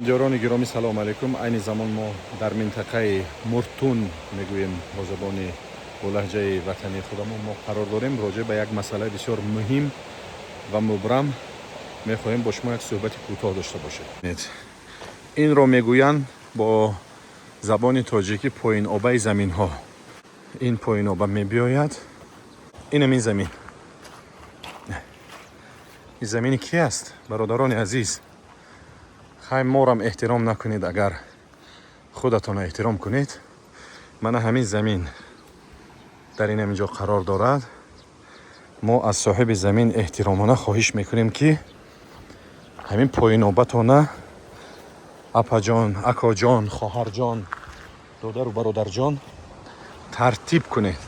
Диёрони гиромӣ, салому алайкум. Айни замон мо дар минтақаи Муртун мегӯем, бо забони, бо лаҳҷаи ватании худамон, мо қарор дорем. Роҷеъ ба як масъалаи бисёр муҳим ва мубрам мехоҳем бо шумо як суҳбати кӯтоҳ дошта бошем. Инро мегӯянд бо забони тоҷикӣ поинобаи заминҳо. Ин поиноба мебиёяд. Инам ин замин, ин замини ки аст, бародарони азиз? Хай, морам эҳтиром накунед, агар худатонро эҳтиром кунед. Мана ҳамин замин дар ин ҳамин ҷо қарор дорад. Мо аз соҳиби замин эҳтиромона хоҳиш мекунем, ки ҳамин поинобатона, апаҷон, акоҷон, хоҳарҷон, додару бародарҷон, тартиб кунед.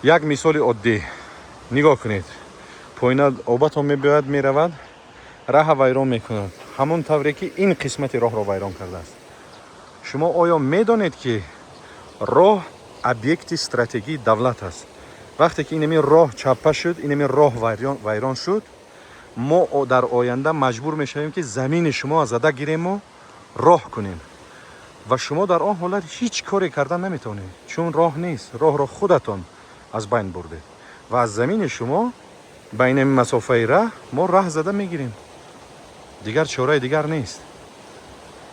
Як мисоли оддӣ нигоҳ кунед: поинобатон мебиёяд, меравад, раҳа вайрон мекунад, ҳамон тавре ки ин қисмати роҳро вайрон кардааст. Шумо оё медонед, ки роҳ объекти стратегии давлат аст? Вақте ки инами роҳ чаппа шуд, инами роҳ вайрон шуд, мо дар оянда маҷбур мешавем, ки замини шумо зада гирему роҳ кунем ва шумо дар он ҳолат ҳеҷ коре кардан наметавонед, чун роҳ нест. Роҳро худатон аз байн бурдед ва аз замини шумо ба инами масофаи раҳ мо раҳ зада мегирем. Дигар чораи дигар нест.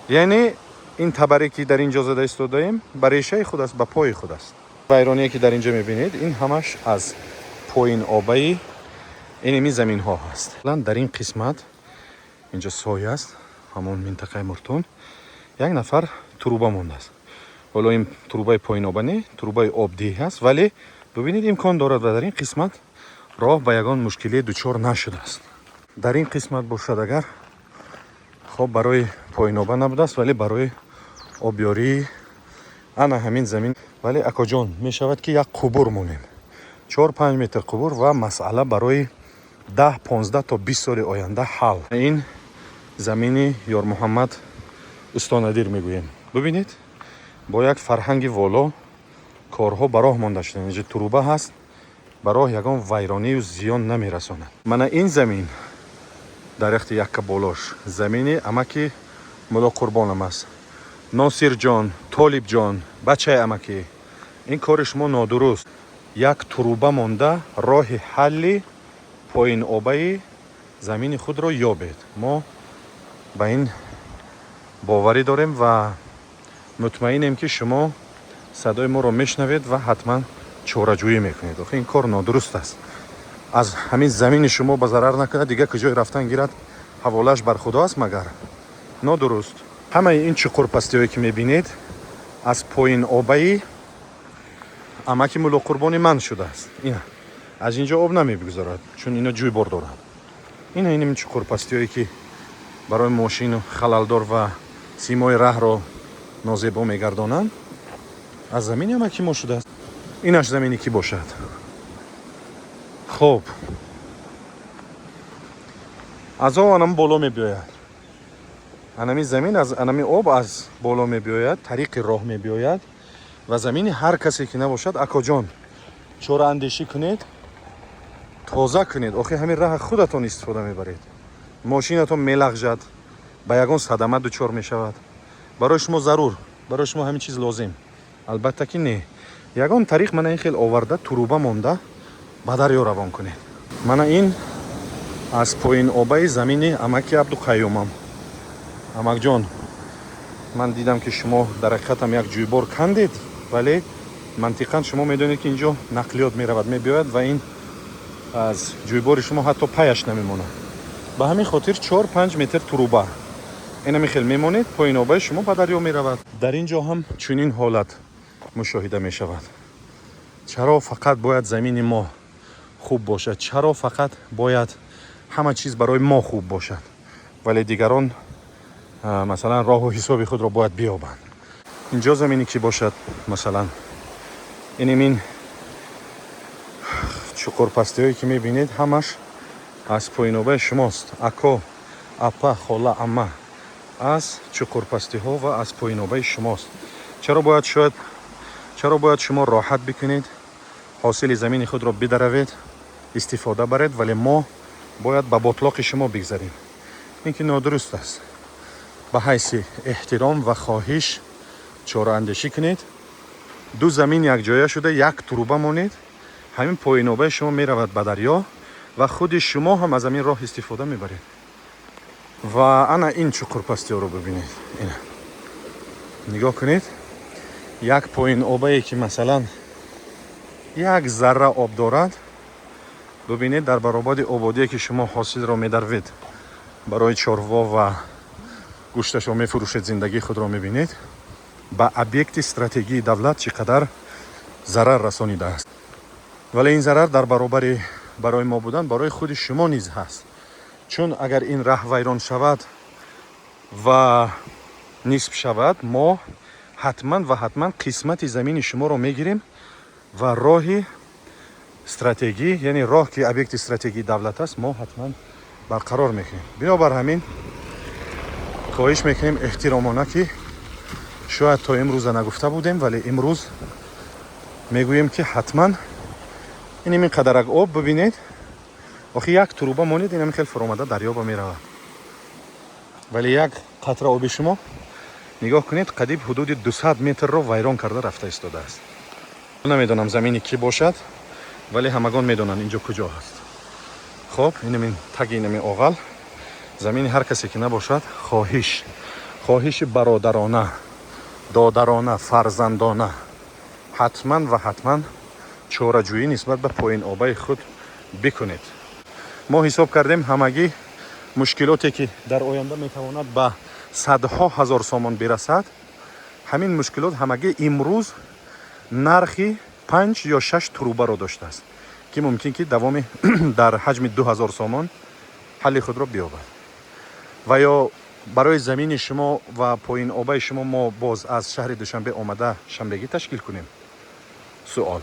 Яъне ин табаре, ки дар ин ҷо зада истодаем, ба решаи худ аст, ба пои худ аст. Вайроние, ки дар ин ҷо мебинед, ин ҳамаш аз поинобаи иними заминҳо ҳаст. Дар ин қисмат, инҷо соя аст, ҳамон минтақаи Муртун, як нафар труба мондааст. Ҳоло ин трубаи поиноба не, трубаи обдиҳӣ ҳаст, вале бибинед, имкон дорад ва дар ин қисмат роҳ ба ягон мушкилие дучор нашудааст. Дар ин қисмат бошад агар, хоб, барои поиноба набудааст, вале барои обёрии ана ҳамин замин. Вале, акоҷон, мешавад, ки як қубур монем, 4-5 метр қубур, ва масъала барои 10, 15 то 20 соли оянда ҳал. Ин замини Ёрмуҳаммад Устонадир мегӯем. Бибинед, бо як фарҳанги воло корҳо ба роҳ монда шуда. Инҷа труба ҳаст, ба роҳ ягон вайронию зиён намерасонад. Мана ин замин, дарахти якка болош, замини амаки Мулло Қурбонам аст. Носирҷон, Толибҷон, бачаи амакӣ, ин кори шумо нодуруст. Як труба монда, роҳи ҳалли поинобаи замини худро ёбед. Мо ба ин боварӣ дорем ва мутмаинем, ки шумо садои моро мешунавед ва ҳатман чораҷӯӣ мекунед. Охи, ин кор нодуруст аст. Аз ҳамин замини шумо ба зарар накунад, дигар куҷое рафтан гирад, ҳаволааш бар Худо аст. Магар нодуруст? Ҳамаи ин чуқурпастиҳое, ки мебинед, аз поинобаи амаки Муллоқурбони ман шудааст. Ина, аз ин ҷо об намебигузорад, чун ино ҷӯйбор доранд. Ина, ин чуқурпастиҳое, ки барои мошину халалдор ва симои раҳро нозебо мегардонанд, аз замини амаки мо шудааст. Инаш замини кӣ бошад? Хоб, аз об анам боло мебиёяд, анами замин, аз анами об аз боло мебиёяд, тариқи роҳ мебиёяд ва замини ҳар касе ки набошад, акоҷон, чораандешӣ кунед, тоза кунед. Охи, ҳамин раҳа худатон истифода мебаред. Мошинатон мелағжад, ба ягон садама дучор мешавад. Барои шумо зарур, барои шумо ҳамин чиз лозим? Албатта ки не. Ягон тариқ мана ин хел оварда, труба монда, ба дарё равон кунед. Мана ин аз поинобаи замини амаки Абдуқаюмам. Амакҷон, ман дидам, ки шумо дар ҳақиқатам як ҷӯйбор кандед, вале мантиқан шумо медонед, ки инҷо нақлиёт меравад, мебиёяд ва ин аз ҷӯйбори шумо ҳатто паяш намемонад. Ба ҳамин хотир 4-5 метр труба инами хел мемонед, поинобаи шумо ба дарё меравад. Дар ин ҷо ҳам чунин ҳолат мушоҳида мешавад. Чаро фақат бояд замини мо хуб бошад? Чаро фақат бояд ҳама чиз барои мо хуб бошад, вале дигарон, масалан, роҳу ҳисоби худро бояд биёбанд? Инҷо замине ки бошад, масалан, инимин чуқурпастиҳое, ки мебинед, ҳамаш аз поинобаи шумост. Ако, апа, хола, амма, аз чуқурпастиҳо ва аз поинобаи шумост. Чаро бояд шояд, чаро бояд шумо роҳат бикунед, ҳосили замини худро бидаравед, истифода баред, вале мо бояд ба ботлоқи шумо бигзарем? Ин ки нодуруст аст. Ба ҳайси эҳтиром ва хоҳиш, чораандешӣ кунед. Ду замин якҷоя шуда, як труба монед. Ҳамин поинобаи шумо меравад ба дарё ва худи шумо ҳам аз ҳамин роҳ истифода мебаред. Ва ана ин чуқурпастиёро бибинед. Ина нигоҳ кунед, як поинобае, ки масалан, як зарра об дорад. Бибинед, дар баробари ободие, ки шумо ҳосилро медарвед барои чорво ва гӯшташро мефурӯшед, зиндагии худро мебинед, ба объекти стратегии давлат чӣ қадар зарар расонидааст. Вале ин зарар дар баробари барои мо будан, барои худи шумо низ ҳаст, чун агар ин раҳ вайрон шавад ва нисб шавад, мо ҳатман ва ҳатман қисмати замини шуморо мегирем ва роҳи стратегӣ, яъне роҳ, ки объекти стратегии давлат аст, мо ҳатман барқарор мекунем. Бинобар ҳамин хоҳиш мекунем эҳтиромона, ки шояд то имрӯза нагуфта будем, вале имрӯз мегӯем, ки ҳатман ин қадарак об бибинед. Охи, як труба монед, инами хел фуромада дарёба меравад, вале як қатра оби шумо, нигоҳ кунед, қадиб ҳудуди 200 метрро вайрон карда рафта истодааст. Намедонам, замини кӣ бошад, вале ҳамагон медонанд, инҷо куҷо ҳаст. Хоб, инамин таги инами оғал замини ҳар касе ки набошад, хоҳиш, хоҳиши бародарона, додарона, фарзандона, ҳатман ва ҳатман чораҷӯӣ нисбат ба поинобаи худ бикунед. Мо ҳисоб кардем, ҳамагӣ мушкилоте, ки дар оянда метавонад ба садҳо ҳазор сомон бирасад, ҳамин мушкилот ҳамагӣ имрӯз нархи панҷ ё шаш трубаро доштааст, ки мумкин ки давоми дар ҳаҷми 2000 сомон ҳалли худро биёбад. Ва ё барои замини шумо ва поинобаи шумо мо боз аз шаҳри Душанбе омада шанбегӣ ташкил кунем? Суол.